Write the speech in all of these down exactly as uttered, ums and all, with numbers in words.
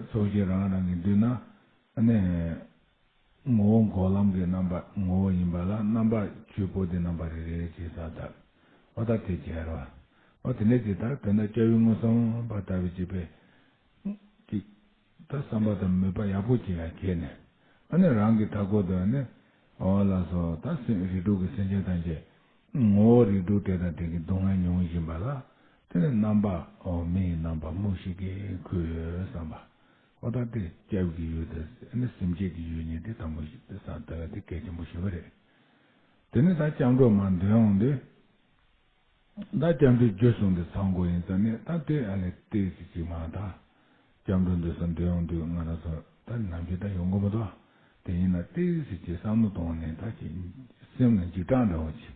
ཚོགས་ཞིང་རང་རང་གི་མདུན་ན་ཨ་ནི་ངོ་བོ་འགོག་ལམ་གྱི་རྣམ་པ་ངོ་བོ་ཡིན་པ་ལ་རྣམ་པ་ཆོས་པོ་ཏི་རྣམ་པ་རེ་རེ་ཅེས་ས་དག་འོ་ད་དེ་བྱས་རོ། འོ་དེ་འདྲ་ཅིག་ད་དོན་དག་སྐྱབས་ཡུལ་མངོན་སུམ་པ་ལྟ་བུའི་ཅིག་པས། ཅིག་ད་བསམ་པ་དང་མོས་པ་ཡག་པོ་ཅིག་ཡང་བྱས་ནས། ཨ་ནི་རང་གི་མཐའ་སྐོར་དུ་ཨ་ནི་འོ་ལགས་སོ། ད་སེམས་རིགས་དྲུག་གི་སེམས་ཅན་ཐམས་ཅད་ངོ་བོ་རིགས་དྲུག་དེ་དང་དེ་གི་སྡུག་བསྔལ་མྱོང་བཞིན་པ་ལ། དེ་ནི་རྣམ་པ་འོ་མི་ཡི་རྣམ་པ་མུ་ཞིག་གིས་ཁོའི་བསམ་པ། འོ་ད་དེ་སྐྱབས་ཀྱི་ཡུལ་དེ་ཨ་ནི་སེམས་བསྐྱེད་ཀྱི་ཡུལ་གཉིས་དེ་དང་པོ་ཞིག་དེ་ས་ལྟ་བ་དེ་གལ་ཆེན་པོ་ཞིག་པ་རེད། དེ་ནི་ད་སྐྱབས་འགྲོ་མར་འདོན་འོང་དུས། ད་སྐྱབས་འགྲོའི་རྒྱུ་གསུངས་ཏེ་ཚང་དགོས་ཡིན་ཙང་ནས་ད་ལྟའི་ཨ་ལས་ཏོག་ཙམ་ཅིག་མ་ད། སྐྱབས་འགྲོ་འདོན་ས་འདོན་འོང་དུས་ང་རང་ཚོ་ད་ནམ་རྒྱུན་ད་ཡོང་གི་མི་འདུག་དེ་ཡིན་ན་ཏོག་ཙམ་ཅིག་བསམ་བློ་གཏོང་ནས་ད་ཅིག་སེམས་ལ་འཇིགས་སྐྲག་འདྲ་བོ་ཅིག་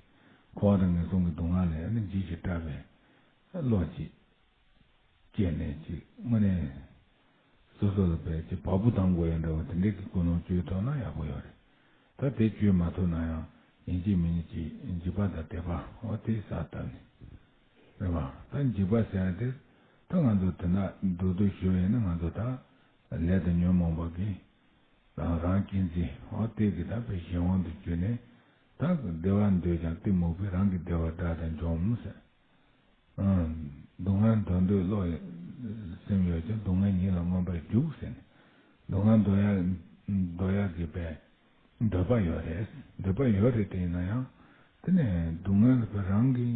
འཁོར་བ་དང་ངན་སོང་གི་སྡུག་བསྔལ་ལས་ཨ་ནི་འཇིགས་ཤིང་སྐྲག་པའི་བློ་ཅིག་སྐྱེས་ནས་ཅིག་དངོས་གནས་སོ་སོ་ལ་བས་ཅིག་བ་སྤུ་ལྡང་དགོས་ཡ་འདྲ་བོ་དེ་འདྲས་ཀྱི་ཀུན་སློང་བཅོས་ཐུབ་ན་ཡག་པོ་ཡོད་རེད། ད་དེ་བཅོས་མ་ཐུབ་ན་ཡང་ཡིན་གཅིག་མིན་གཅིག་འཇིགས་པ་དང་དད་པ་འོ་དེ་ས་བཏབ་ནས་རེད་བ། ད་འཇིགས་པ་ཟེར་ཡ་དེ་ད་ང་ཚོ་དེ་འདྲ་མདོར་བསྡུས་ཞུ་ཡ་ཡིན་ན་ང་ཚོ་ད་ལས་དང་ཉོན་མོངས་པ་གིས་རང་རང་གཅེས་འཛིན་འོ་དེ་གི་ད་བས་གཞན་དབང་དུ་གྱུར་ནས་ད་བདེ་བ་འདོད་ཀྱང་གཏི་མུག་པས་རང་གི་བདེ་བ་དགྲ་དང་འཇོམས་ཟེར། སྡུག་བསྔལ་འདོར་འདོད་བློ་ཡི་སེམས་ཡོད་ཀྱང་སྡུག་བསྔལ་ཉིད་ལ་མངོན་པར་རྒྱུག་ཟེར་ནས། སྡུག་བསྔལ་འདོར་ཡ་འདོར་ཡ་གི་པའི་འདོད་པ་ཡོད་རེད། འདོད་པ་ཡོད་རེད་དེ་ཡིན་ན་ཡང་། དེ་ནས་སྡུག་བསྔལ་གི་པའི་རང་གི་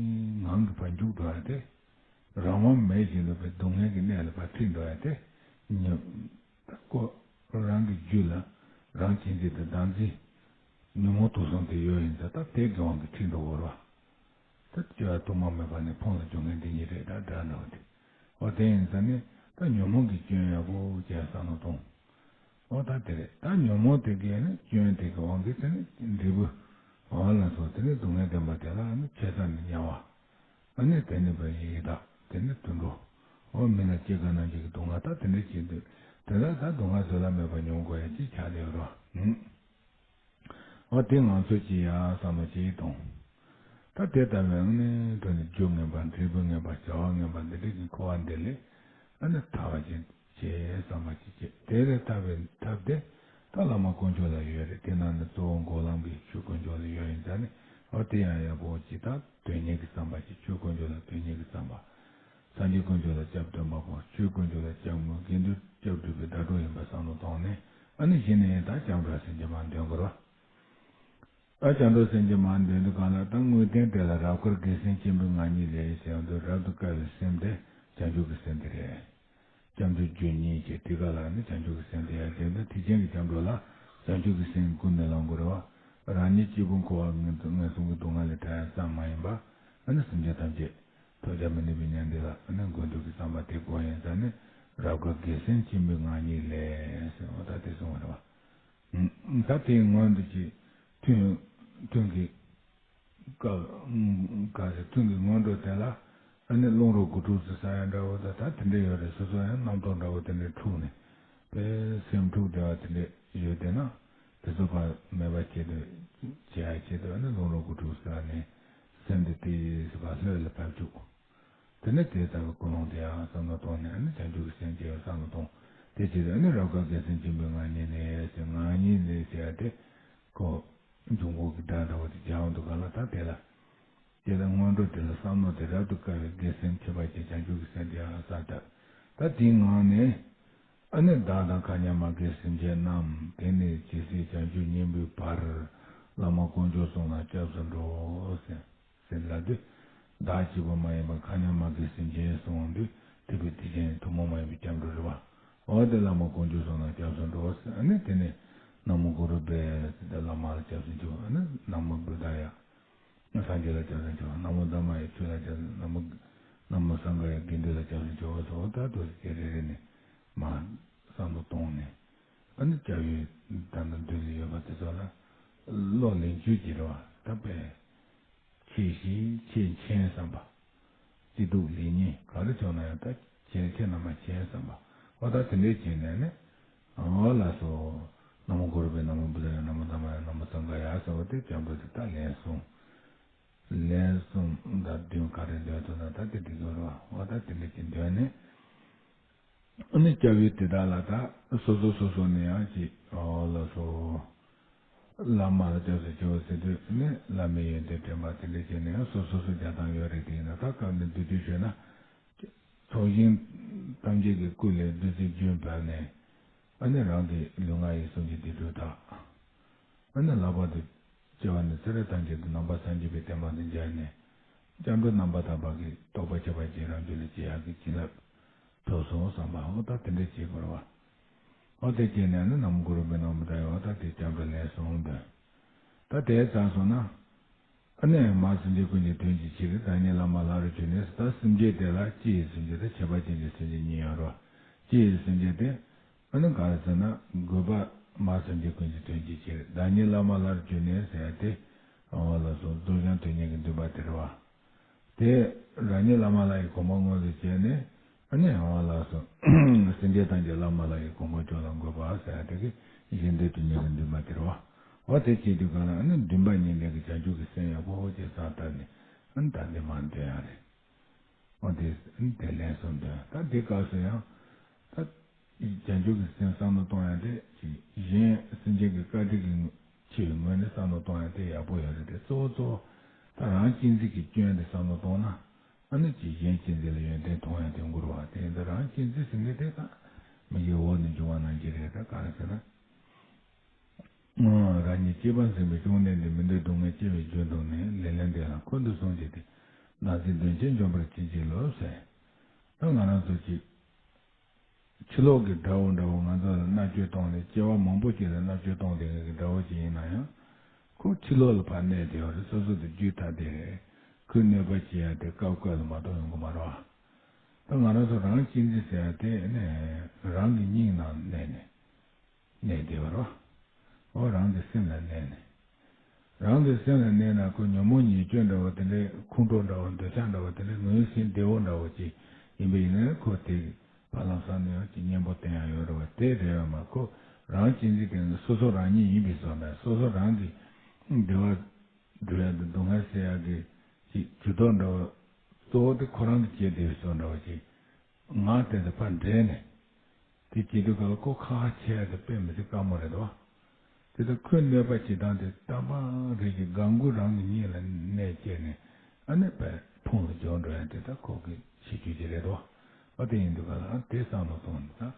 ངང་གི་པར་རྒྱུག་འགྲོ་ཡ་དེ། རང་དབང་མེད་བཞིན་དུ་པའི་སྡུག་བསྔལ་གི་གནས་ལ་པར་ཁྲིད་འགྲོ་ཡ་དེ། ཉོན་ད་ཀོ་རང་གི་རྒྱུད་ལ་རང་གཅེས་འཛིན་དང་བདག་འཛིན། ཉོན་མོངས་དུག་གསུམ་དེ་ཡོད་ཡིན་ཙང་ད་དེ་གི་དབང་གིས་ཁྲིད་འགྲོ་དགོས་རེད་བ། ད་སྐྱེ་བ་ཐོག་མ་མེད་པ་ནས་ཕུང་ལ་འགྱུར་མཁན་དེ་ཉིད་རེད་ད་དགྲ་འདྲ་བོ་དེ། འོ་དེ་ཡིན་ཙང་ནི་ད་ཉོན་མོངས་ཀྱི་སྐྱོན་ཡག་པོ་བྱས་བསམ་བློ་གཏོང་། འོ་ད་དེ་རེད། ད་ཉོན་མོངས་དེ་གའི་ནི་སྐྱོན་དེ་གི་དབང་གིས་དེ་ནི་འབྲས་བུ། འོ་ལ་སོགས་དེ་ནི་སྡུག་བསྔལ་བདེན་པ་དེ་ལ་ནི་ཆེ་ས་ནས་དམྱལ་བ། ཨ་ནི་དེ་ནི་བའི་ཡི་དྭགས་དེ་ནི་དུད་འགྲོ། འོ་མི་ལ་སྐྱེ་རྒ་ན་འཆི་གི་སྡུག་བསྔལ་ད་དེ་འདྲ་བྱེད་དུས་དེ་ལ་ད་སྡུག་བསྔལ་བཟོད་གླགས་མེད་པ་མྱོང་དགོས་ཡ་ཅིག་ཆགས་བསྡད་ཡོད་རེད་བ། འོ་དེ་ང་ཚོས་ཅི་ཡ་བསམ་བློ་ཅིག་གཏོང་། ད་དེ་ལྟ་བུའི་ནི་དོན་ནི་རྒྱུ་ངན་པ་འབྲས་བུ་ངན་པ་བྱ་བ་ངན་པ་འདི་འདྲ་གི་འཁོར་བ་འདི་ལས་ཨ་ནི་ཐར་བ་ཅིག་བྱེད་བསམ་པ་ཅིག་བྱེད་དེ་ལས་ཐར་བའི་ཐབས་དེ་ད་བླ་མ་དཀོན་མཆོག་ལ་ཡོད་རེད། དེ་ནང་ནས་གཙོ་བོ་འགོག་ལམ་གྱི་ཆོས་དཀོན་མཆོག་ལ་ཡོད་ཡིན་ཙང་ནི་འོ་དེ་ཡང་ཡག་པོ་ཅིག་ད་དོན་གཉེར་གྱི་བསམ་པ་ཅིག་ཆོས་དཀོན་མཆོག་ལ་དོན་གཉེར་གྱི་བསམ་པ། སངས་རྒྱས་དཀོན་མཆོག་ལ་སྐྱབས་སྟོན་པ་པོ། ཆོས་དཀོན་མཆོག་ལ་སྐྱབས་དངོས། དགེ་འདུན་སྐྱབས་སྒྲུབ་པའི་ཟླ་གྲོགས་ཡིན་པ་བསམ་བློ་བཏང་ནས་ཨ་ནི་གཞི་ནས་ད་སྐྱབས་འགྲོ་སེམས་ཀྱི་མ་འདོན་དགོས་རོ། ཨ་སྐྱབས་འགྲོ་སེམས་ཀྱི་མ་འདོན་དུས་གང་ལ་ད་དངོས་བསྟན་དེ་ལ་རབ་དཀར་རྒྱལ་མཚན་ཆེན་པོའི་ང་ཉིད་ལས་ཟེར་དུས་རབ་ཏུ་དཀར་བའི་སེམས་དེ་བྱང་ཆུབ་ཀྱི་སེམས་དེ་རེད། སྐྱབས་འགྲོའི་རྒྱུ་གཉིས་ཀྱི་དེ་ག་ལ་ནི་བྱང་ཆུབ་ཀྱི་སེམས་དེ་ཡང་དེ་འདྲ་ཐེག་ཆེན་གྱི་སྐྱབས་འགྲོ་ལ་བྱང་ཆུབ་ཀྱི་སེམས་ཀུན་ནས་བསླང་དགོས་རེད་བ། རང་ཉིད་གཅིག་པུ་འཁོར་བ་ངན་སོང་གི་སྡུག་བསྔལ་ལས་ཐར་ཡ་ཙམ་མ་ཡིན་པ་ཨ་ནི་སེམས་ཅན་ཐམས་ཅད་ཐོབ་བྱ་མི་ནུས་པའི་མྱང་འདས་ལ་ཨ་ནི་འགོད་འདོད་ཀྱི་བསམ་པ་དེ་དགོས་ཡིན་ཙང་ནི་རབ་དཀར་རྒྱལ་མཚན་ཆེན་པོའི་ང་ཉིད་ལས་ཟེར་བ་ད་དེ་གསུངས་པ་རེད་བ། ད་དེའི་སྔོན་དུ་ཅིག་ཐུན་ཐུན་གྱི་སྐབས་ག་ཟེར་ཐུན་གྱི་སྔོན་འགྲོ་དེ་ལ་ཨ་ནི་རླུང་རོ་དགུ་ཕྲུགས་སུ་ས་ཡ་འདྲ་བོ་ད་ད་དེ་འདྲ་ཡོད་རེད། སོ་སོ་ཡང་རྣམ་རྟོག་འདྲ་བོ་དེ་འདྲ་འཁྲུགས་ནས་དེ་སེམས་འཁྲུགས་བསྡད་པ་དེ་འདྲ་ཡོད་དེ་ན་དེ་ཚོ་ཕར་མེད་པ་བྱེད་དུ་བྱེད་ཡ་ཆེད་དུ་ཨ་ནི་རླུང་རོ་དགུ་ཕྲུགས་སུ་ལ་ནས་སེམས་དེ་དེ་ཡིས་སུ་ཕར་ལྷོད་ལ་ཕབ་བཅུག་དེ་ནས་དེ་ལྟ་བུའི་ཀུན་སློང་དེ་ཡང་བསམ་བློ་གཏོང་ནས་ཨ་ནི་བྱང་ཆུབ་ཀྱི་སེམས་སྐྱེ་བའི་བསམ་བློ་གཏོང་། དེ་ཕྱིར་ཨ་ནི་རབ་དཀར་རྒྱལ་མཚན་ཆེན་པོའི་ང་ཉིད་ནས་ཟེར་ང་ཉིད་ནས་ཟེར་ཡ་དེ་ཁོ། འབྱུང་པོ་གི་སྒྲ་འདྲ་བོ་དེ་སྦྱར་འོང་དུས་ག་ལ་ད་དེ་ལ། དེ་ལ་སྔོན་འགྲོ་དེ་ལ་བསམ་བློ་དེ་རབ་ཏུ་དཀར་བའི་དགེ་སེམས་མཁྱེན་པ་ཅན་བྱང་ཆུབ་ཀྱི་སེམས་དེ་ཡང་ས་བཏབ། ད་དེའི་ངང་ནས་ཨ་ནི་བདག་དང་མཁའ་མཉམ་མ་གི་སེམས་ཅན་རྣམས་དེ་ནས་ཇི་སྲིད་བྱང་ཆུབ་སྙིང་པོའི་བར་བླ་མ་དཀོན་མཆོག་གསུམ་ལ་སྐྱབས་སུ་འགྲོ་ཟེར་ཟེར་ལབ་དུས་བདག་གཅིག་པུ་མ་ཡིན་པར་མཁའ་མཉམ་མ་གི་སེམས་ཅན་གསུམ་འོང་དུས་དེ་བས་དེ་བཞིན་ཐུན་མོང་མ་ཡིན་པའི་སྐྱབས་འགྲོ་རེད་བ། འོ་དེ་བླ་མ་དཀོན་མཆོག་གསུམ་ལ་སྐྱབས་སུ་འགྲོ་ཟེར་ཨ་ནི་དེ་ནས་ན་མོ་གུ་རུ་བྷེ་ཟེར་ཏེ་བླ་མ་ལ་སྐྱབས་སུ་མཆིའོ། ཨ་ནི་ན་མོ་བུདྡྷ་ཡ། སངས་རྒྱས་ལ་སྐྱབས་སུ་མཆིའོ། ན་མོ་དྷརྨ་ཡ། ཆོས་ལ་སྐྱབས་སུ། ན་མོ་ན་མོ་སངྒྷ་ཡ། དགེ་འདུན་ལ་སྐྱབས་སུ་མཆིའོ་ཟེར་བ་ལྟར་དུ་དེ་རེ་རེ་ནས་མར་བསམ་བློ་གཏོང་ནས་ཨ་ནི་སྐྱབས་ཡུལ་ད་ལྟ་མདུན་ལ་ཡོད་པ་དེ་ཚོ་ལ་བློ་ལེན་བཅུག་གི་རེད་བ། ད་དཔེ་ཁྱེད་ཤེས་ཁྱེད་མཁྱེན་བསམ་པ། སྐྱིད་སྡུག་ལེགས་ཉེས་ག་རེ་བྱུང་ན་ཡང་ད་ཁྱེད་ཁྱེད་རྣམ་པ་མཁྱེན་བསམ་པ། འོ་ད་དེ་འདྲའི་བྱས་ནས་ནི། འོ་ལགས་སོ། ན་མོ་གུ་རུ་བྷེ། ན་མོ་བུདྡྷ་ཡ། ན་མོ་དྷརྨ་ཡ། ན་མོ་སངྒྷ་ཡ་ཟེར་བ་དེ་སྐྱབས་འགྲོ་དེ་ད་ལན་གསུམ། ལན་གསུམ་དང་བདུན་ག་རེ་འདོན་ཐུབ་ན་ད་དེ་འགྲིག་གི་རེད་བ། འོ་ད་དེ་འདྲ་ཅིག་འདོན་ནས། ཨ་ནི་སྐྱབས་ཡུལ་དེ་དག་ལ་ད་སོ་སོ་སོ་སོ་ནས་ཡང་ཅིག་ཨོ་ལགས་སོ། བླ་མ་ལ་སྐྱབས་སུ་མཆིའོ་ཟེར་དུས་ནི་བླ་མའི་ཡོན་ཏན་དྲན་པ་དེ་འདྲ་བྱས་ནས་ཡང་སོ་སོ་སོ་རྒྱག་སྟངས་ཡོད་རེད། དེ་ཡིན་ན་ད་སྐབས་འདི་བསྡུས་བསྡུས་བྱས་ན། ཚོགས་ཞིང་ཐམས་ཅད་ཀྱི་སྐུ་ལས་བདུད་རྩི་རྒྱུན་བབས་ནས། ཨ་ནི་རང་གི་ལུས་ངག་ཡིད་གསུམ་གྱི་སྡིག་སྒྲིབ་དག་ཨ་ནི་ལྷག་པར་དུ་སྐྱེ་བ་ནས་ཚེ་རབས་ཐམས་ཅད་དུ་ནང་པ་སངས་རྒྱས་པའི་བསྟན་པ་འདི་མཇལ་ནས། སྐྱབས་འགྲོ་རྣམ་པར་དག་པ་གི་རྟོགས་པ་ཁྱད་པར་ཅན་རང་རྒྱུད་ལ་སྐྱེ་ཡག་གི་བྱིན་རླབས་ཐོབ་སོང་བསམ་པ་འོ་ད་དེ་འདྲ་བྱེད་དགོས་རེད་བ། འོ་དེ་བྱས་ནས་ནི་ནམ་མཁའ་རུ་པའི་ནང་མི་འདྲ་ཡོད་ད་དེ་སྐྱབས་འགྲོ་ལན་གསུམ་འདོན། ད་དེ་ཚར་སོང་ན། ཨ་ནི་མ་སེམས་ཅན་ཀུན་གྱི་དོན་གྱི་ཕྱིར་བདག་ཉིད་བླ་མ་ལྷ་རུ་གྱུར་ནས་ད་སེམས་ཅན་དེ་ལ་སྤྱི་ཡི་སེམས་ཅན་དང་ཁྱད་པར་ཅན་གྱི་སེམས་ཅན་གཉིས་ཡོད་རེད། སྤྱི་ཡི་སེམས་ཅན་དེ། ཨ་ནི་ག་རེ་ཟེར་ན་དགོས་པ་མ་སེམས་ཅན་ཀུན་གྱི་དོན་གྱི་ཕྱིར་བདག་ཉིད་བླ་མ་ལྷ་རུ་གྱུར་ནས་ཟེར་ཡ་དེ། འོ་ལགས་སོ་རྫོགས་བྱང་དོན་གཉིས་ཀྱི་འདུན་པ་དེ་རེད་བ། དེ་རང་ཉིད་བླ་མ་ལྷ་ཡི་གོ་འཕང་མངོན་དུ་བྱས་ནས་ཨ་ནི་འོ་ལགས་སོ། སེམས་ཅན་ཐམས་ཅད་བླ་མ་ལྷ་ཡི་གོ་འཕང་མཆོག་ལ་འགོད་པ་ཟེར་ཡ་དེ་གི་གཞན་དོན་དོན་གཉེར་གྱི་འདུན་པ་དེ་རེད་བ། འོ་དེ་བྱེད་དུས་གང་ལ་ཨ་ནི་འདུན་པ་གཉིས་ལྡན་གྱི་བྱང་ཆུབ་ཀྱི་སེམས་ཡག་པོ་ཅིག་བསགས་ཐབས་ནི་ཨ་ནི་ད་འདི་མ་འདོན་ཡ་རེད། འོ་དེ་ཨ་ནི་དེ་ལན་གསུམ་འདོན་ད་འདི་སྐབས་སུ་ཡང་ད། བྱང་ཆུབ་ཀྱི་སེམས་བསམ་བློ་གཏོང་ཡ་དེ་གཞན་སེམས་ཅན་གྱི་བཀའ་དྲིན་གྱི་ཆེ་བའི་ངོས་ནས་བསམ་བློ་གཏོང་ཡ་དེ་ཡག་པོ་ཡོད་རེད་དེ་གཙོ་བོ་གཙོ་བོ་ད་རང་གཅེས་འཛིན་གྱི་སྐྱོན་དེ་བསམ་བློ་གཏོང་ན་ཨ་ནི་ཅིག་གཞན་གཅེས་འཛིན་ལ་ཡོན་ཏན་མཐོང་ཡ་དེ་འགོར་བ་དེ་ཡིན་ད་རང་གཅེས་འཛིན་ཟེར་མཁན་དེ་ད་མི་གི་འོག་ནས་འབྱུང་བ་ནང་བཞིན་རེད་ད་ག་རེ་ཟེར་ན། རང་ཉིད་གཅེས་པར་འཛིན་པའི་ཀུན་ནས་འདི་མི་འདོད་སྡུག་བསྔལ་སྐྱེ་བའི་རྒྱུ་མཐོང་ནས་ལེ་ལན་དེ་ལ་འཁོན་དུ་སོང་ཅིག་སྟེ་བདག་འཛིན་གདོན་བཅས་འཇོམས་པར་བྱིན་གྱིས་རློབས་ཟེར། ད་ང་རང་ཚོ་གཅིག་ཕྱི་ལོགས་ཀྱི་དགྲ་བོ་འདྲ་བོ་ང་ཚོ་ལ་མནར་གཅོད་གཏོང་ནས་སྐྱེ་བ་མང་པོ་ཅིག་ལ་མནར་གཅོད་གཏོང་བསྡད་མཁན་གྱི་དགྲ་བོ་ཅིག་ཡིན་ན་ཡང་། ཁོ་ཕྱི་ལོགས་ལ་ཕར་གནས་བསྡད་ཡོད་རེད་སོ་སོ་དེ་རྒྱུད་ཐ་དད་རེད། ཁོས་གནོད་པ་བྱེད་ཡ་དེ་སྐབས་སྐབས་ལ་མ་གཏོགས་ཡོང་གི་མ་རེད་བ། ད་ང་རང་ཚོ་རང་གཅེས་འཛིན་ཟེར་ཡ་དེ་ནས་རང་གི་སྙིང་ནང་གནས་ནས་གནས་བསྡད་པ་རེད་བ། འོ་རང་གི་སེམས་ལ་གནས་ནས། རང་གི་སེམས་ལ་གནས་ན་ཁོ་ཉོན་མོངས་ཉེས་སྤྱོད་འདྲ་བོ་དེ་འདྲའི་ཁོང་ཁྲོ་འདྲ་བོ་འདོད་ཆགས་འདྲ་བོ་དེ་འདྲའི་ངོས་ཟིན་བདེ་བོ་འདྲ་བོ་ཅིག་ཡིན་པ་ཡིན་ན་ཁོ་དེ་ཕར་ལམ་སང་ནས་ཡང་ཅིག་གཉེན་པོ་བསྟེན་ཡ་ཡོད་རེད་བ་དེ་རེད་བ་མ་ཁོ་རང་གཅེས་འཛིན་དེ་ནི་སོ་སོ་རང་ཉིད་ཡིན་པའི་བཟོ་འདྲ་སོ་སོ་རང་གི་བདེ་བ་སྒྲུབ་ཡ་དང་སྡུག་བསྔལ་སེལ་ཡ་གི་ཅིག་ཇུས་གཏོགས་འདྲ་བོ་གཙོ་བོ་དེ་ཁོ་རང་གི་བྱས་བསྡད་པའི་བཟོ་འདྲ་བོ་ཅིག་ངག་དེ་དང་ཕར་འབྲེལ་ནས། དེ་བྱེད་དུས་ག་ལ་ཁོ་ཁ་ཁ་ཆེ་ཡ་དེ་དཔེ་མི་སྲིད་དཀའ་མོ་རེད་དོ། དེ་ལྟར་ཁོས་གནོད་པ་བྱེད་སྟངས་དེ་ཏག་པ་རེད་ཀྱི་དགའ་མགུ་རང་གི་སྙིང་ལ་གནས་བཅས་ནས་ཨ་ནི་པས་ཕུང་ལ་སྦྱོར་འགྲོ་ཡ་དེ་ད་ཁོ་གི་བྱེད་རྒྱུ་ཅིག་རེད་དོ། ཨ་དེ་ཡིན་དུས་ག་ལ་ཨ་དེ་བསམ་བློ་གཏོང་ནས་ད།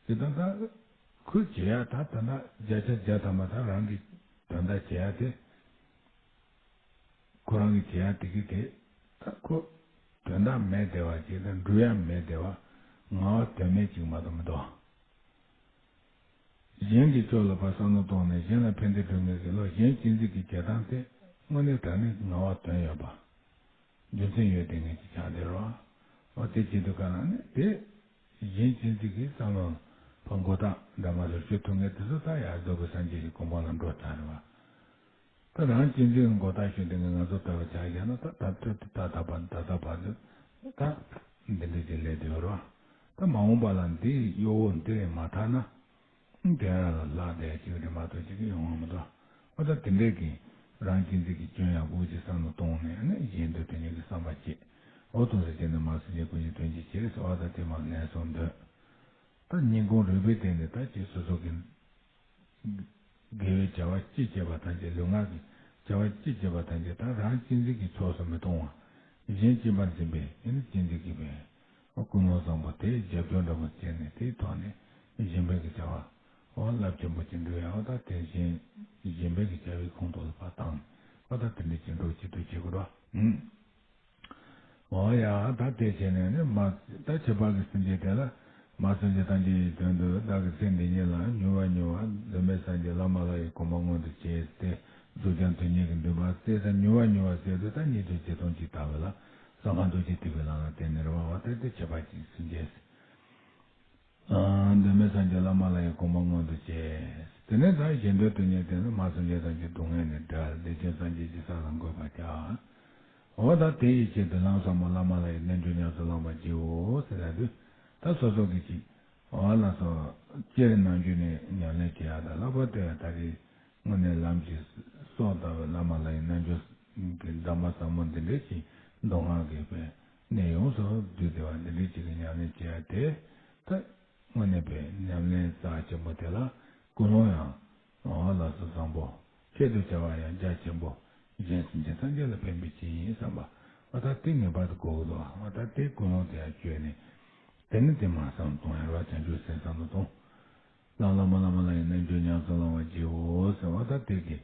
དེ་ད་ད་ཁོས་བྱེད་ཡ་ད་ད་ད་བརྒྱ་ཆ་བརྒྱ་ཐམ་པ་ད་རང་གི་དོན་དག་བྱེད་ཡ་དེ། ཁོ་རང་གི་བྱེད་ཡ་དེ་གི་དེ་ད་ཁོ་དོན་དག་མེད་བསྡད་པ་ཅིག་དང་འགྲུབ་ཡ་མེད་བསྡད་པ་ངག་དོན་མེད་ཅིག་མ་གཏོགས་མི་འདུག་གཞན་གྱི་ཕྱོགས་ལ་ཕར་བསམ་བློ་གཏོང་ནས་གཞན་ལ་ཕན་བདེ་སྒྲུབ་མཁན་གྱི་བློ་གཞན་གཅེས་འཛིན་གྱི་བྱེད་སྟངས་དེ་དངོས་གནས་དྲང་གནས་ངག་དབང་དོན་ཡོད་པ། རྒྱུ་མཚན་ཡོད་བསྡད་མཁན་ཅིག་ཆགས་བསྡད་རོགས། འོ་དེ་བྱེད་དུས་ག་ལ་ནི་དེ་གཞན་གཅེས་འཛིན་གྱི་བསམ་བློ་ཕར་མགོ་བཏགས་འདྲ་མ་ཟེར་ཞུ་ཐུབ་མཁན་དེ་ཚོ་ད་ཡར་རྫོགས་པའི་སངས་རྒྱས་ཀྱི་གོ་འཕང་ལ་འགྲོ་ཚར་རེད་བ། ད་རང་གཅེས་འཛིན་མགོ་བཏགས་ཞུ་འདི་ངས་ང་ཚོ་ལྟ་བུ་ཆགས་བཞག་ན་ད་ད་ལྟ་ད་ལྟ་བར་ད་ལྟ་བར་དུ་ད་འདི་འདྲ་ཅིག་སླེབས་བསྡད་ཡོད་རེད་བ། ད་མ་འོངས་པ་ལ་འདི་གཡོ་བོ་འདི་རེད་མ་ཐག་ན་དེ་རང་ལ་ལྷག་བསྡད་ཅིག་རེད་མ་གཏོགས་ཅིག་ཡོང་བ་མི་འདུག་འོ་ད་དེ་འདྲས་ཀྱི་རང་གཅེས་འཛིན་གྱི་སྐྱོན་ཡག་པོ་ཅིག་བསམ་བློ་གཏོང་ནས་ཨ་ནི་གཞན་དོན་དོན་གཉེར་གྱི་བསམ་པ་སྐྱེས། འོ་ཐུགས་སུ་ཆེ་ནས་མ་སེམས་ཅན་ཀུན་གྱི་དོན་གྱི་ཕྱིར་ཟེར་བ་ད་དེ་མ་ལན་སོང་འདོད། ད་སྙིང་ཁོང་རུས་པའི་སྟེང་ནས་ད་ཅིག་སོ་སོ་གི་དགེ་བའི་བྱ་བ་ཅི་བྱེད་པ་ཐམས་ཅད་ལུས་ངག་གི་བྱ་བ་ཅི་བྱེད་པ་ཐམས་ཅད་ད་རང་གཅེས་འཛིན་གྱི་ཕྱོགས་སུ་མི་གཏོང་བ། གཞན་གཅེས་པར་འཛིན་པའི་ཨེ་ནི་གཅེས་འཛིན་གྱི་བའི་ཀུན་སློང་བཟང་པོ་དེ་རྒྱབ་སྐྱོར་འདྲ་པོ་བྱས་ནས་དེའི་ཐོག་ནས་གཞན་ཕན་གྱི་བྱ་བ་འོ་རླབས་ཆེན་པོ་ཅིག་འགྲུབ་ཡ་འོ་ད་དེ་བཞིན་གཞན་ཕན་གྱི་བྱ་བའི་ཁོངས་གཏོགས་སུ་ཕར་བཏང་འོ་ད་དེ་འདྲ་ཅིག་འགྲོ་ཅི་ཐུབ་བྱེད་དགོས་རོགས། འོ་ཡ་ད་དེ་བྱས་ནས་ནི་མ་ད་ཁྱད་པར་གྱི་སེམས་ཅན་དེ་ལ་མ་སེམས་ཅན་ཐམས་ཅད་ཀྱི་དོན་དུ་བདག་གི་ཚེ་འདི་ཉིད་ལ་མྱུར་བ་མྱུར་བ་གདོད་མའི་སངས་རྒྱས་བླ་མ་ལྷ་ཡི་གོ་འཕང་མངོན་དུ་བྱས་ཏེ་རྫོགས་བྱང་དོན་གཉིས་ཀྱི་འདུན་པ་གསལ་ས་མྱུར་བ་མྱུར་བ་གསལ་དུ་ད་ཉིད་དུ་བྱེད་སྟོང་གཅིག་ལྟ་བུ་ལ་གསང་སྔགས་རྡོ་རྗེ་ཐེག་པའི་ལམ་ལ་བརྟེན་ནས་རེ་བ་བ་ད་དེ་ཁྱད་པར་གྱི་སེམས་ཅན། གདོད་མའི་སངས་རྒྱས་བླ་མ་ལྷ་ཡི་གོ་འཕང་མངོན་དུ་བྱས། དེ་ནས་ད་གཞན་དོན་དོན་གཉེར་དེ་ནི་མ་སེམས་ཅན་ཐམས་ཅད་སྡུག་བསྔལ་ནས་བསྒྲལ་བདེ་ཆེན་སངས་རྒྱས་ཀྱི་ས་ལ་འགོད་པར་བྱ། འོ་ད་དེ་ཡི་ཆེད་དུ་ལམ་ཟབ་མོ་བླ་མ་ལྷ་ཡི་རྣལ་འབྱོར་ཉམས་སུ་བླང་བར་བགྱིའོ་ཟེར་ཡ་དུས་ད་སོ་སོ་གི་ཅིག་འོ་ལགས་སོ། སྤྱིར་ནམ་རྒྱུན་ནས་ཉམས་ལེན་བྱེད་ཡ་ད་ལྷག་པར་དུ་ཡང་ད་རེས་དངོས་གནས་ལམ་གྱི་སྲོག་ལྟ་བུ་བླ་མ་ལྷ་ཡི་རྣལ་འབྱོར་གྱི་གདམས་པ་ཟབ་མོ་འདི་འདྲའི་ཅིག་མདོ་སྔགས་ཀྱི་དཔེ་གནད་ཡོངས་སུ་བསྡུས་ཏེ་བ་འདི་འདྲའི་ཅིག་གི་ཉམས་ལེན་བྱེད་ཡ་དེ། ད་དངོས་གནས་པའི་ཉམས་ལེན་རྩ་ཆེན་པོ་དེ་ལ་ཀུན་སློང་ཡང་འོ་ལགས་སོ་བཟང་པོ། ཆེད་དུ་བྱ་བ་ཡང་རྒྱ་ཆེན་པོ། གཞན་སེམས་ཅན་ཐམས་ཅད་ལ་ཕན་པའི་ཆེད་ཡིན་བསམ་པ། འོ་ད་དེ་ངེས་པར་དུ་དགོས་ཀྱི་འདུག་འོ་ད་དེ་ཀུན་སློང་དེ་ཡང་བཅོས་ནས། དེ་ནི་དེ་མ་བསམ་གཏོང་ཡང་ར་བྱང་ཆུབ་སེམས་བསམ་དུ་གཏོང་། བླ་མ་བླ་མ་ལ་ཡང་རྣལ་འབྱོར་ཉམས་སུ་བླང་བར་བགྱིའོ་ཟེར་བ་ད་དེ་གི་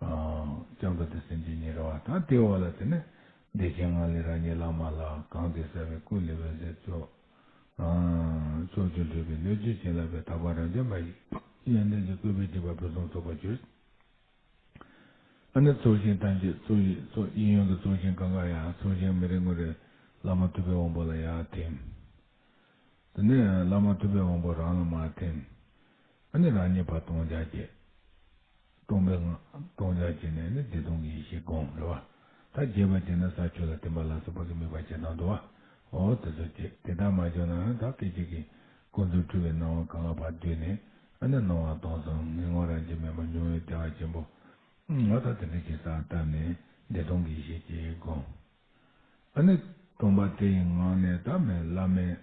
ལྕམ་དྲ་དེ་སེམས་ཅན་ཉེ་ར་བ་ད་དེ་འོ་ལ་དེ་ནི་བདེ་ཆེན་ངང་ལས་རང་ཉིད་བླ་མ་ལ་གང་དེ་བསགས་པའི་སྐུ་ལས་འོད་ཟེར་ཕྱོགས། ཕྱོགས་བཅུར་འཕྲོས་པའི་སྣོད་བཅུད་བྱིན་རླབས་པས་དག་པ་རབ་འབྱམས་པ་ཡི་ཡོན་ཏན་གྱི་བཀོད་པའི་སྒྲིབ་པ་ཕུན་སུམ་ཚོགས་པར་གྱུར། ཨ་ནི་ཚོགས་ཞིང་ཐམས་ཅད་ཚོགས་ཡི་ཚོགས་ཡིད་ཡོན་གྱི་ཚོགས་ཞིང་གང་ག་ཡང་ཚོགས་ཞིང་མི་རེ་ངོ་རེ་བླ་མ་ཐུབ་པའི་དབང་པོ་ལ་ཡར་ཐིམ། དེ་ནས་བླ་མ་ཐུབ་པའི་དབང་པོ་རང་ལ་མར་ཐིམ། ཨ་ནི་རང་ཉིད་ཕར་སྟོང་རྐྱང་བྱེད། སྟོང་པའི་ངང་སྟོང་རྐྱང་བྱས་ནས་ནི་བདེ་སྟོང་གི་ཡེ་ཤེས་བསྒོམ་རེད་བ། ད་རྒྱས་པ་བྱས་ན་ས་ཆུ་ལ་ཐིམ་པ་ལ་སོགས་པ་གི་དམིགས་པ་བྱེད་སྟངས་འདུག་བ། འོ་དེ་ཚོ་བྱེད་དེ་ལྟར་མ་བྱུང་ན་ད་སྐད་ཅིག་གིས་ཀུན་རྫོབ་འཁྲུལ་བའི་སྣང་བ་གང་ལ་ཕར་བསྡུས་ནས་ཨ་ནི་སྣང་བ་སྟོང་གསུམ་ངེས་ངོ་རང་བཞིན་མེད་པ་མྱོང་བའི་བདེ་བ་ཆེན་པོ། འོ་ད་དེ་འདྲ་ཞིག་ས་བཏབ་ནས་བདེ་སྟོང་གི་ཡེ་ཤེས་ཀྱིས་བསྒོམ། ཨ་ནི་སྟོང་པ་དེ་ཡི་ངང་ནས་ད་མེད་བླ་མེད།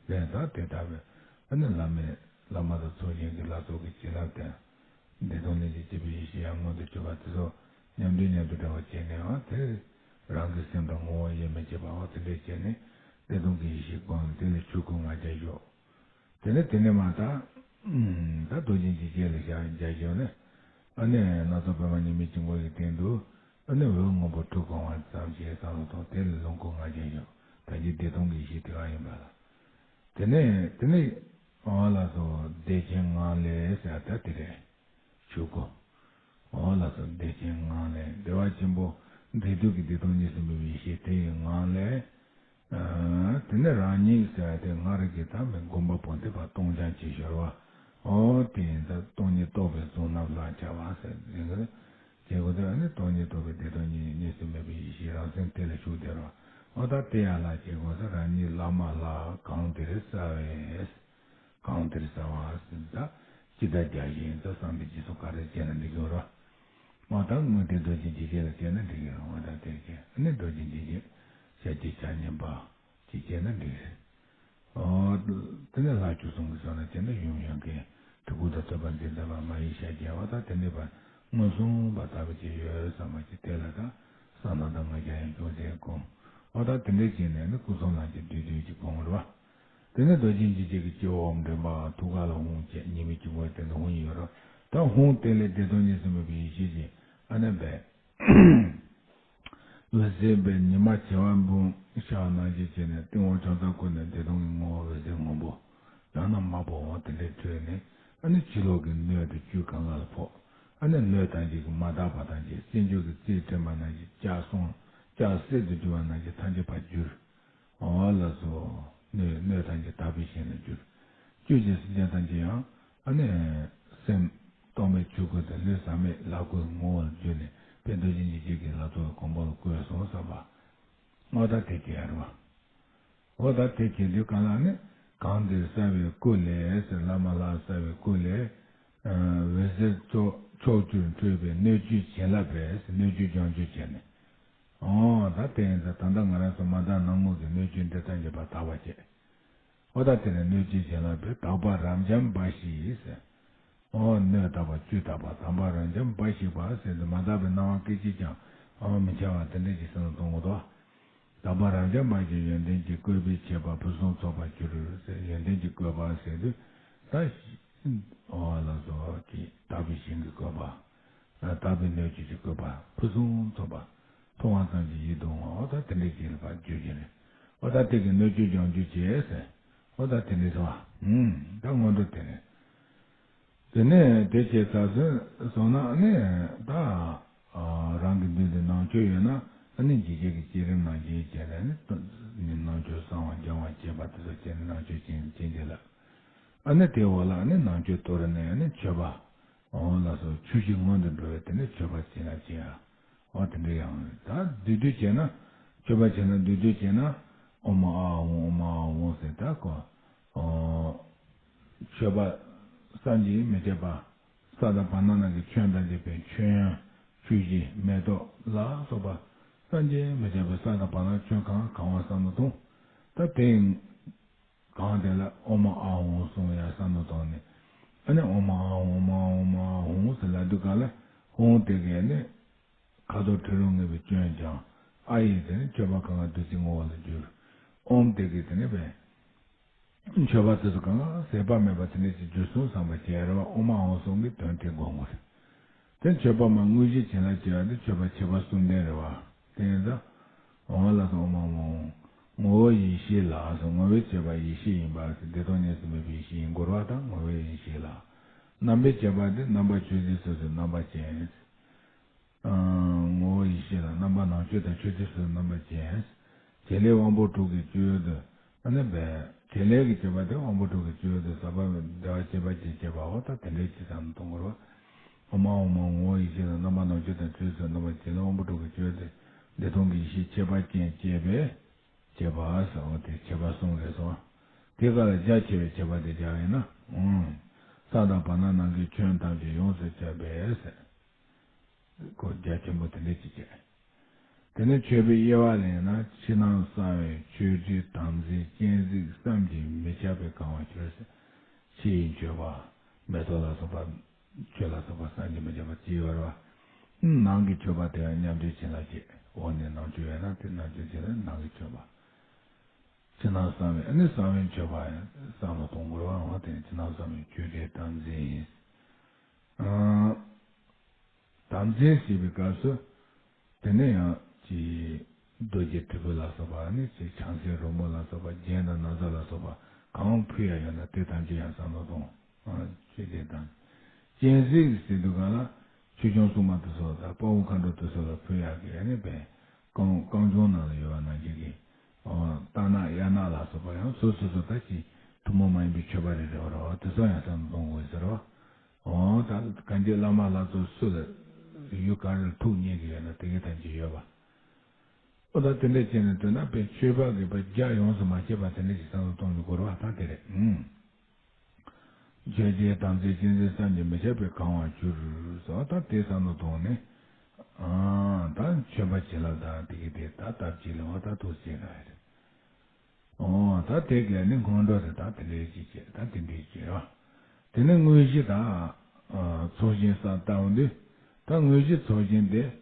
ལན་ད་དེ་ལྟ་བུའི་ཨ་ནི་བླ་མེད་བླ་མ་དང་ཚོགས་ཞིང་གི་ལྷ་ཚོགས་ཀྱི་བྱིན་རླབས་དང་། བདེ་སྟོང་ལྷན་ཅིག་སྐྱེས་པའི་ཡེ་ཤེས་ཡར་མངོན་དུ་གྱུར་པ་དེ་ཚོ་མཉམ་འདུས་མཉམ་དུ་འདྲ་བ་བྱས་ནས་ཨ་དེ་རང་གི་སེམས་དང་ངོ་བོ་དབྱེར་མི་ཕྱེད་པ་འོ་དེ་འདྲས་བྱས་ནས་བདེ་སྟོང་གི་ཡེ་ཤེས་བསྒོམ་དེ་ལས་ཆོས་སྐུ་ལྔ་བརྒྱ་ཞོག་དེ་ནས་དེ་ནས་མ་ད། ད་རྡོ་རྗེ་འཇིགས་བྱེད་ལ་བཞག་བཞག་ཞོག་ནས། ཨ་ནི་སྣ་ཚོགས་པད་མ་ཉི་མའི་དཀྱིལ་འཁོར་གྱི་སྟེང་དུ། ཨ་ནི་འོད་སྔོན་པོ་ཁྲུ་གང་བ་ཙམ་ཞིག་བསམ་བློ་གཏོང་དེ་ལས་ལོངས་སྐུ་ལྔ་བརྒྱ་ཞོག་ད་ཀྱི་བདེ་སྟོང་གི་ཡེ་ཤེས་དེ་ག་ཡིན་པ་ལ། དེ་ནས་དེ་ནས་འོ་ལགས་སོ་བདེ་ཆེན་ངང་ལས་ཟེར་ད་དེ་རེད། ཆོས་སྐུ། འོ་ལགས་སོ་བདེ་ཆེན་ངང་ལས་བདེ་བ་ཆེན་པོ། བདེ་སྡུག་གི་བདེ་སྟོང་གཉིས་སུ་མེད་པའི་ཡེ་ཤེས་དེ་ཡི་ངང་ལས། དེ་ནས་རང་ཉིད་ཟེར་བ་དེ་སྔར་གྱི་ད་མི་སྒོམ་པ་པོ་དེ་ཕར་སྟོང་རྐྱང་བྱེད་ཤོར་བ། འོ་དེ་ཡིན་ད་སྟོང་ཉིད་རྟོགས་པའི་གཟུང་རྣམ་ལྷག་བྱ་བ་ཟེར་ཟིན་གི་རེད། བྱེད་དགོས་དེ་ནི་སྟོང་ཉིད་རྟོགས་པའི་བདེ་སྟོང་གཉིས་གཉིས་སུ་མེད་པའི་ཡེ་ཤེས་རང་སེམས་དེ་ལ་ཞུགས་བསྡད་རོགས། འོ་ད་དེ་ཡང་ལ་བྱེད་དགོས་ས་རང་ཉིད་བླ་མ་ལ་གང་དེར་གསལ་བས། གང་དེར་གསལ་བ་ཟེར་ད། ཅི་ལྟར་རྒྱ་བཞིན་དུ་བསམ་པའི་རྗེས་སུ་ག་རེ་བྱས་ན་འགྲིག་གི་རོ། མ་དང་དངོས་དེ་རྡོ་རྗེ་འཇིགས་བྱེད་ལ་བྱས་ན་འགྲིག་གི་རོ། མ་དང་དེར་བྱས་ཨ་ནི་རྡོ་རྗེ་འཇིགས་བྱེད་ཤ་སྐྱི་ཆ་མཉམ་པ་ཅིག་བྱས་ན་འགྲིག་གི་རེད། ཨོ། དེ་ནས་ལྷ་བཅུ་གསུམ་གྱི་ས་ན་བྱས་ན་ཡུམ་ཡང་གི་ཕྲུ་གུ་དང་ཐོད་པ་འཛིན་ཐབས་པ་མ་ཡི་ཤ་རྒྱལ་བ་དང་དེ་འདྲས་པ་མངོན་སུམ་པ་ལྟ་བུ་ཅིག་ཡོད་བསམ་པ་ཅིག་དེ་ལ་ད་ས་ན་དང་ང་རྒྱལ་ཡང་ཅུང་ཟད་སྒོམ། ཨོ་ད་དེ་འདྲས་བྱས་ནས་ནི་སྐུ་གསུམ་ལ་ཅིག་བསྡུས་བསྡུས་ཅིག་སྒོམ་རེད་བ། དེ་ནས་རྡོ་རྗེ་འཇིགས་བྱེད་ཀྱི་སྤྱི་བོ་འོག་མགྲིན་པ་ཐུགས་ཀ་ལ་ཧཱུྃ་བྱས་ཉི་མའི་དཀྱིལ་འཁོར་སྟེང་དུ་ཧཱུྃ་ཡོད་ར། ད་ཧཱུྃ་དེ་ལས་བདེ་སྟོང་གཉིས་སུ་མེད་པའི་ཡེ་ཤེས་ཀྱི་ཨ་ནི་འབད། འོད་ཟེར་འབད་ཉི་མ་བྱེ་བ་འབུམ་ཤར་ནང་བཞིན་བྱས་ནས་སྟེང་འོག་ཕྱོགས་མཚམས་ཀུན་ནས་བདེ་སྟོང་གི་ངོ་བོ་འོད་ཟེར་སྔོན་པོ། ཡང་ན་དམར་པོ་འོ་དེ་འདྲས་འཕྲོས་ནས་ཨ་ནི་ཕྱི་ལོགས་ཀྱི་སྣོད་དུ་བཅུད་གང་ག་ལ་ཕོག་ཨ་ནི་སྣོད་ཐམས་ཅད་ཀྱི་མ་དག་པ་ཐམས་ཅད་སེམས་ཆུ་གི་རྩིས་ཕྲེང་བ་ནང་བཞིན་ལྕགས་སྲུང་ལྕགས་གསེར་དུ་གྱུར་པ་ནང་བཞིན་ཐམས་ཅད་ཕར་གྱུར། འོ་ལགས་སོ། སྣོད་སྣོད་ཐམས་ཅད་དག་པའི་ཞིང་ལ་གྱུར། བཅུད་ཀྱི་སེམས་ཅན་ཐམས་ཅད་ཡང་ཨ་ནི་སེམས་རྟོག་མེད་ཆོས་སྐུ་དང་ལུས་ཟག་མེད་ལྷ་སྐུའི་ངོ་བོར་གྱུར་ནས་དཔལ་རྡོ་རྗེ་འཇིགས་བྱེད་ཀྱི་ལྷ་ཚོགས་ཀྱི་གོ་འཕང་ལ་བཀོད་སོང་བསམ་པ། འོ་ད་དེ་བྱེད་ཡ་རེད་བ། འོ་ད་དེ་བྱེད་དུས་གང་ལ་ནི་གང་འདིར་གསལ་བའི་སྐུ་ལས་ཟེར་བླ་མ་ལ་གསལ་བའི་སྐུ་ལས། འོད་ཟེར་ཕྱོགས་ཕྱོགས་བཅུར་འཕྲོས་པའི་སྣོད་བཅུད་བྱིན་རླབས་པས་སྣོད་བཅུད་ལྗང་བཅུ་བྱས་ནས། འོ་ད་དེ་ཡིན་ཙང་ད་ལྟ་ང་རང་ཚོ་མ་དག་སྣང་ངོ་གི་སྣོད་བཅུད་འདི་ཐམས་ཅད་པ་དག་པ་བྱས། འོ་ད་དེ་ནས་སྣོད་བཅུད་བྱིན་རླབས་པས་དག་པ་རབ་འབྱམས་འབའ་ཞིག་ཟེར། འོ་སྣོད་དག་པ་བཅུད་དག་པ་དམ་པ་རབ་འབྱམས་འབའ་ཞིག་པ་ཟེར་ཏེ་མ་དག་པའི་སྣང་བ་སྐད་ཅིག་ཀྱང་འོ་མི་འཆར་བ་དེ་འདྲ་ཞིག་སེམས་ལ་གཏོང་དགོས་དོ། དམ་པ་རབ་འབྱམས་འབའ་ཞིག་ཡོན་ཏན་གྱི་བཀོད་པའི་ཁྱད་པར་ཕུན་སུམ་ཚོགས་པར་གྱུར་ཟེར་ཡོན་ཏན་གྱི་བཀོད་པ་ཟེར་དུས་ད་འོ་ལགས་སོ་ཀྱི་དག་པའི་ཞིང་གི་བཀོད་པ། དག་པའི་སྣོད་བཅུད་ཀྱི་བཀོད་པ་ཕུན་སུམ་ཚོགས་པ། མཐོང་བ་ཙམ་གྱིས་ཡིད་དུ་འོང་བ་འོ་ད་དེ་འདྲའི་ཞིག་ལ་ཕར་འགྱུར་གྱི་རེད། འོ་ད་དེ་གི་སྣོད་བཅུད་ལྗང་བཅུ་བྱས་ཟེར། འོ་ད་དེ་འདྲའི་ཚོ་བ། ད་སྔོན་འགྲོ་དེ་རེད། དེ་ནས་དེ་བྱས་ཚར་སོང་ན་ནི་ད་རང་གི་མདུན་དུ་ནང་མཆོད་ཡོད་ན་ནི་འཇིགས་བྱེད་ཀྱི་བསྐྱེད་རིམ་ནང་བཞིན་བྱས་ནས་ནི་ནང་མཆོད་གསང་བ་སྦྱང་བ་བྱེད་པ་དེ་ཚོ་བྱས་ནས་ནང་མཆོད་ཅན་ཅན་དེ་ལ། ཨ་ནི་དེའི་འོག་ལ་ནི་ནང་མཆོད་གཏོར་ནས་ནི་མཆོད་པ། འོ་ལགས་སོ་ཆུ་བཞི་སྔོན་དུ་འགྲོ་བའི་དེ་ནི་མཆོད་པ་བྱེད་ན་བྱེད་ཡ། འོ་དེ་འདྲ་ཡང་ད་བསྡུས་བསྡུས་བྱས་ན་མཆོད་པ་བྱེད་ན་བསྡུས་བསྡུས་བྱས་ན་ཨོཾ་ཨཱཿཧཱུྃ་ཨོཾ་ཨཱཿཧཱུྃ་ཟེར་ད་གོ། མཆོད་པ་བསམ་གྱིས་མི་ཁྱབ་པ། ས་དང་བར་སྣང་ནང་གི་མཆོད་པ་འདི་པའི་མཆོད་ཡོན་ཆུ་བཞི་མེ་ཏོག་ལ་སོགས་པ་བསམ་གྱིས་མི་ཁྱབ་པའི་ས་དང་བར་སྣང་མཆོད་གང་གང་བ་བསམ་དུ་གཏོང་། ད་དེ་ གང་དེ་ལ་ཨོཾ་ཨཱཿཧཱུྃ་གསུང་ཡ་བསམ་བློ་བཏང་ནས། ཨ་ནི་ཨོཾ་ཨཱཿཧཱུྃ་ཨོཾ་ཨཱཿཧཱུྃ་ཨཱཿཧཱུྃ་ཟེར་ལབ་དུས་ག་ལ་ཧཱུྃ་དེ་གས་ནི་ཁ་དོག་དྲི་རོ་ལྔ་པའི་སྐྱོན་སྦྱངས། ཨཱཿ་ཡིག་དེ་ནི་མཆོད་པ་གང་ག་བདུད་རྩིའི་ངོ་བོ་ལ་བསྒྱུར། ཨོཾ་དེ་གས་དེ་ནི་བས། མཆོད་པ་དེ་ཚོ་གང་ག་ཟད་པ་མེད་པ་དེ་འདྲ་ཅིག་བསྒྱུར་སོང་བསམ་པ་བྱས་རེད་བ། ཨོཾ་ཨཱཿཧཱུྃ་གསུམ་གྱི་དོན་དེ་སྒོམ་དགོས་རེད། དེ་མཆོད་པ་མ་དངོས་གཞི་བྱིན་རླབས་ཀྱི་ཡ་དེ་མཆོད་པ་ཁྱད་པར་གསུམ་ལྡན་རེད་བ། དེ་ཡིན་ཙང་། འོ་ལགས་སོ། ཨོཾ་ཨཱཿཧཱུྃ། ངོ་བོ་ཡེ་ཤེས་ལ་སོགས་ངོ་བོའི་ཁྱད་པར་ཡེ་ཤེས་ཡིན་པ་ཟེར། བདེ་སྟོང་གཉིས་སུ་མེད་པའི་ཡེ་ཤེས་ཡིན་དགོས་རེད་བ། དང་ངོ་བོའི་ཡེ་ཤེས་ལ། རྣམ་པའི་ཁྱད་པར་དེ་རྣམ་པ་ཆོས་ཅན་སོ་སོའི་རྣམ་པ་ཅན། ཨ། ངོ་བོ་ཡེ་ཤེས་ལ་རྣམ་པ་ནང་བཅུ་དང་ཆོས་ཅན་སོ་སོའི་རྣམ་པ་ཅན། བྱེད་ལས་དབང་པོ་དྲུག་གི་སྤྱོད་ཡུལ་དུ། ཨ་ནི་བས། བྱེད་ལས་ཀྱི་སྤྱོད་པ་དེ་དབང་པོ་དྲུག་གི་སྤྱོད་ཡུལ་དུ་ཟག་པ་མེད་བདེ་བ་སྐྱེད་པ་ཅན་བྱེད་པའོ། ད་དེ་འདྲའི་ཅིག་བསམ་བློ་གཏོང་དགོས་རེད་བ། ཨོཾ་ཨཱཿཧཱུྃ། ངོ་བོ་ཡེ་ཤེས་ལ་རྣམ་པ་ནང་བཅུ་དང་ཆོས་ཅན་སོ་སོའི་རྣམ་པ་ཅན། བྱེད་ལས་དབང་པོ་དྲུག་གི་སྤྱོད་ཡུལ་དུ། བདེ་སྟོང་གི་ཡེ་ཤེས་ཁྱད་པར་ཅན་བསྐྱེད་པས་བྱེད་པ་ཟེར་བ་དེ་ཁྱད་པར་གསུམ་རེད་སོ། དེ་ག་ལ་རྒྱ་ཆེ་བའི་ཁྱད་པར་དེ་སྦྱར་བས་ན། ཨང་། ས་དང་བར་སྣང་ནང་གི་ཁྱོན་ཐམས་ཅད་ཡོངས་སུ་ཁྱབ་པས་ཟེར། ཁོ་རྒྱ་ཆེན་པོ་དེ་འདྲ་ཅིག་བྱས། དེ་ནས་མཆོད་པའི་དབྱེ་བ་ལེན་ན། ཕྱི་ནང་གསང་བའི་མཆོད་སྤྲིན་དམ་རྫས་སྤྱན་གཟིགས་བསམ་གྱིས་མི་ཁྱབ་པས་གང་བར་གྱུར་ཟེར། ཕྱི་ཡི་མཆོད་པ་མེ་ཏོག་ལ་སོགས་པ། ཆོས་ལ་སོགས་པ་བསམ་གྱིས་མི་ཁྱབ་པ་ཅི་ཡོད་རེད་བ། ནང་གི་མཆོད་པ་དེ་ཡང་མཉམ་སྤྱོད་བྱིན་རླབས་ཀྱི་འོག་ནས་ནང་མཆོད་ཡོད་ན་དེ་མཉམ་སྤྱོད་བྱིན་རླབས་ནང་གི་མཆོད་པ། ཕྱི་ནང་གསང་བའི་ཨ་ནི་གསང་བའི་མཆོད་པ་ཡང་བསམ་བློ་གཏོང་དགོས་རེད་བ། འོ་དེ་ནི་ཕྱི་ནང་གསང་བའི་མཆོད་སྤྲིན་དམ་རྫས་ཡིན། ཨང་། དམ་རྫས་ཞེས་པའི་སྐབས་སུ། དེ་ནས་ཡང་ཅིག་རྡོ་རྗེ་དྲིལ་བུ་ལ་སོགས་པ་ནི་ཅིག་བྱང་སེམས་རོལ་མོ་ལ་སོགས་པ་རྒྱན་དང་ན་བཟའ་ལ་སོགས་པ་གང་ཕུལ་ཡ་ཡོད་ན་དེ་ཐམས་ཅད་ཡང་བསམ་བློ་གཏོང་། ཨ། ཆོས་དེ་དང་། སྤྱན་གཟིགས་ཟེར་དུས་ག་ལ་ཆོས་སྐྱོང་སྲུང་མ་དེ་ཚོ་དང་དཔའ་བོ་མཁའ་འགྲོ་དེ་ཚོ་ལ་ཕུལ་ཡག་གི་ཨ་ནི་བས། རྐང་རྐང་བྱུང་ནང་ལ་ཡོད་པ་ནང་བཞིན་གྱི། ཨོ། རྟ་ནག་གཡག་ནག་ལ་སོགས་པ་ཡང་སོ་སོ་སོ་ད་ཅི་ཐུན་མོང་མ་ཡིན་པའི་མཆོད་པ་རེ་རེ་བ་རེད་བ། དེ་ཚོ་ཡང་བསམ་བློ་གཏོང་དགོས་ཟེར་བ། ཨོ། ད་གང་ཅི་བླ་མ་ལྷ་ཚོགས་སུ་ལ་ཡུལ་ག་རེར་ཐུགས་མཉེས་ཀྱི་ཡོད་ན་དེ་གའི་ཐམས་ཅད་ཡོད་པ། ཨོ། ད་དེ་འདྲ་བྱས་ནས་དོན་དག་པའི་མཆོད་པ་གི་པ་རྒྱ་ཡོངས་སུ་མ་ཆད་པ་དེ་འདྲ་ཞིག་བསམ་བློ་གཏོང་རྒྱུ་དགོས་རེད་བ། ད་དེ་རེད། ཨུམ། མཆོད་སྤྲིན་དམ་རྫས་སྤྱན་གཟིགས་བསམ་གྱིས་མི་ཁྱབ་པས་གང་བར་གྱུར་ཟེར་བ། ད་དེ་བསམ་བློ་གཏོང་ནས། ཨང་། ད་མཆོད་པ་བྱིན་རླབས་དང་དེ་གི་དེ་ད་སྟབས་གཅིག་ལ་བ་ད་ཐུགས་རྗེ་ག་རེད། ཨོ། ད་དེ་གས་ནི་སྔོན་འགྲོ་དེ་ད་དེ་འདྲའི་ཅིག་བྱས། ད་དེ་འདྲའི་བྱས་བ། དེ་ནས་དངོས་གཞི་དང་། ཨ། ཚོགས་ཆེན་བསམ་བཏང་དུས། ད་དངོས་གཞི་ཚོགས་ཆེན་དེ་